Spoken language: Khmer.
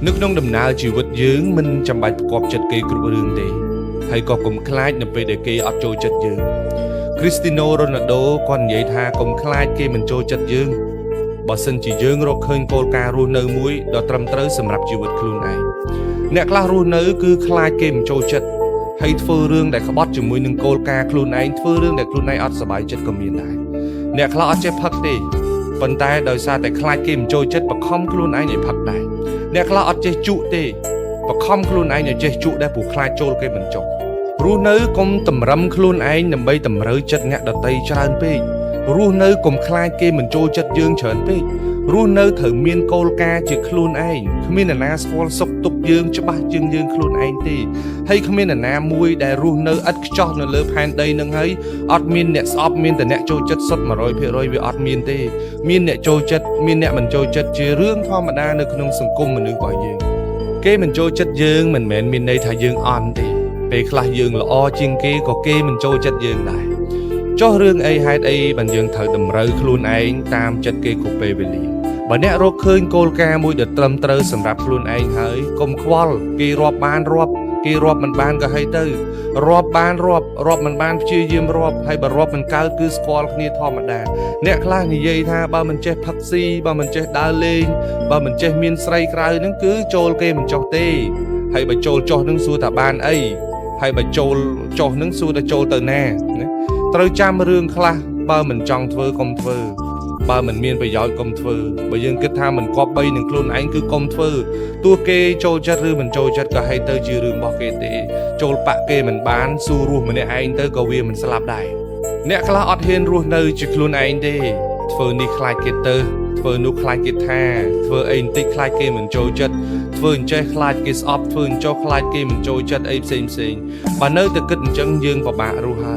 នៅក្នុងដំណើរជីវិតយើងមិនចាំបាច់ផ្គាប់ចិត្តគេគ្រប់រឿងទេហើយក៏កុំខ្លាចនៅពេលដែលគេអត់ចូលចិត្តយើងគ្រីស្ទីណូរ៉ូណាល់ដូគាត់និយាយថាកុំខ្លាចគេមិនចូលចិត្តយើងបើសិនជាយើងរកឃើញគោលការណ៍រស់នៅមួយដ៏ត្រឹមត្រូវសម្រាប់ជីវិតខ្លួនឯងអ្នកខ្លះរស់នៅគឺខ្លាចគេមិនចូលចិត្តហើយធ្វើរឿងដែលក្បត់ជាមួយនឹងគោលការណ៍ខ្លួនឯងធ្វើរឿងដែលខ្លួនឯងអត់សប្បាយចិត្តក៏មានដែរអ្នកខ្លះអត់ចេះផឹកទេប៉ុន្តែដោយសារតែខ្លាចគេមិនចូលចិត្តបខំខ្លួនឯងឲ្យផឹកដែរអ្នកខ្លះអត់ចេះជក់ទេបខំខ្លួនឯងឲ្យចេះជក់ដែរព្រោះខ្លាចចូលគេមិនចុះរស់នៅកុំតម្រឹមខ្លួនឯងដើម្បីតម្រូវចិត្តអ្នកដទៃច្រើនពេករស់នៅកុំខ្លាចគេមិនចូលចិត្តយើងច្រើនពេករស់នៅត្រូវមានគោលការណ៍ជាខ្លួនឯងគ្មានអ្នកណាស្គាល់សុខទុក្ខយើងច្បាស់ជាងយើងខ្លួនឯងទេហើយគ្មានអ្នកណាមួយដែលរស់នៅឥតខ្ចោះនៅលើផែនដីនឹងហើយអត់មានអ្នកស្អប់មានតែអ្នកចូលចិត្តសុទ្ធ100%វាអត់មានទេមានអ្នកចូលចិត្តមានអ្នកមិនចូលចិត្តជារឿងធម្មតានៅក្នុងសង្គមមនុស្សរបស់យើងគេមិនចូលចិត្តយើងមិនមែនមានន័យថាយើងអន់ទេពេលខ្លះយើងល្អជាងគេក៏គេមិនចូលចិត្តយើងដែរចុះរឿងអីហេតុអីបានយើងត្រូវតម្រូវខ្លួនឯងតាមចិត្តគេគ្រប់ពេលវេលាបើអ្នករកឃើញគោលការណ៍មួយដែលត្រឹមត្រូវសម្រាប់ខ្លួនឯងហើយកុំខ្វល់គេរាប់បានរាប់គេរាប់មិនបានក៏ហើយទៅរាប់បានរាប់រាប់មិនបានព្យាយាមរាប់ហើយបើរាប់មិនកើតគឺស្គាល់គ្នាធម្មតាអ្នកខ្លះនិយាយថាបើមិនចេះផឹកស៊ីបើមិនចេះដើរលេងបើមិនចេះមានស្រីក្រៅហ្នឹងគឺចូលគេមិនចុះទេហើយបើចូលចុះហ្នឹងសួរថាបានអីហើយបើចូលចុះហ្នឹងសួរថាចូលទៅណាណាត្រូវចាំរឿងខ្លះបើមិនចង់ធ្វើកុំធ្វើបើមិនមានប្រយោជន៍កុំធ្វើបើយើងគិតថាមិនគប្បីនឹងខ្លួនឯងគឺកុំធ្វើទោះគេចូលចិត្តឬមិនចូលចិត្តក៏ឲ្យទៅជារឿងរបស់គេទេចូលបាក់គេមិនបានស៊ូរស់ម្នាក់ឯងទៅក៏វាមិនស្លាប់ដែរអ្នកខ្លះអត់ហ៊ានរស់នៅជាខ្លួនឯងទេធ្វើនេះខ្លាចគេទៅធ្វើនោះខ្លាចគេថាធ្វើអីបន្តិចខ្លាចគេមិនចូលចិត្តធ្វើអញ្ចេះខ្លាចគេស្អប់ធ្វើអញ្ចោះខ្លាចគេមិនចូលចិត្តអីផ្សេងផ្សេងបើនៅតែគិតអញ្ចឹងយើងពិបាករស់ហើយ។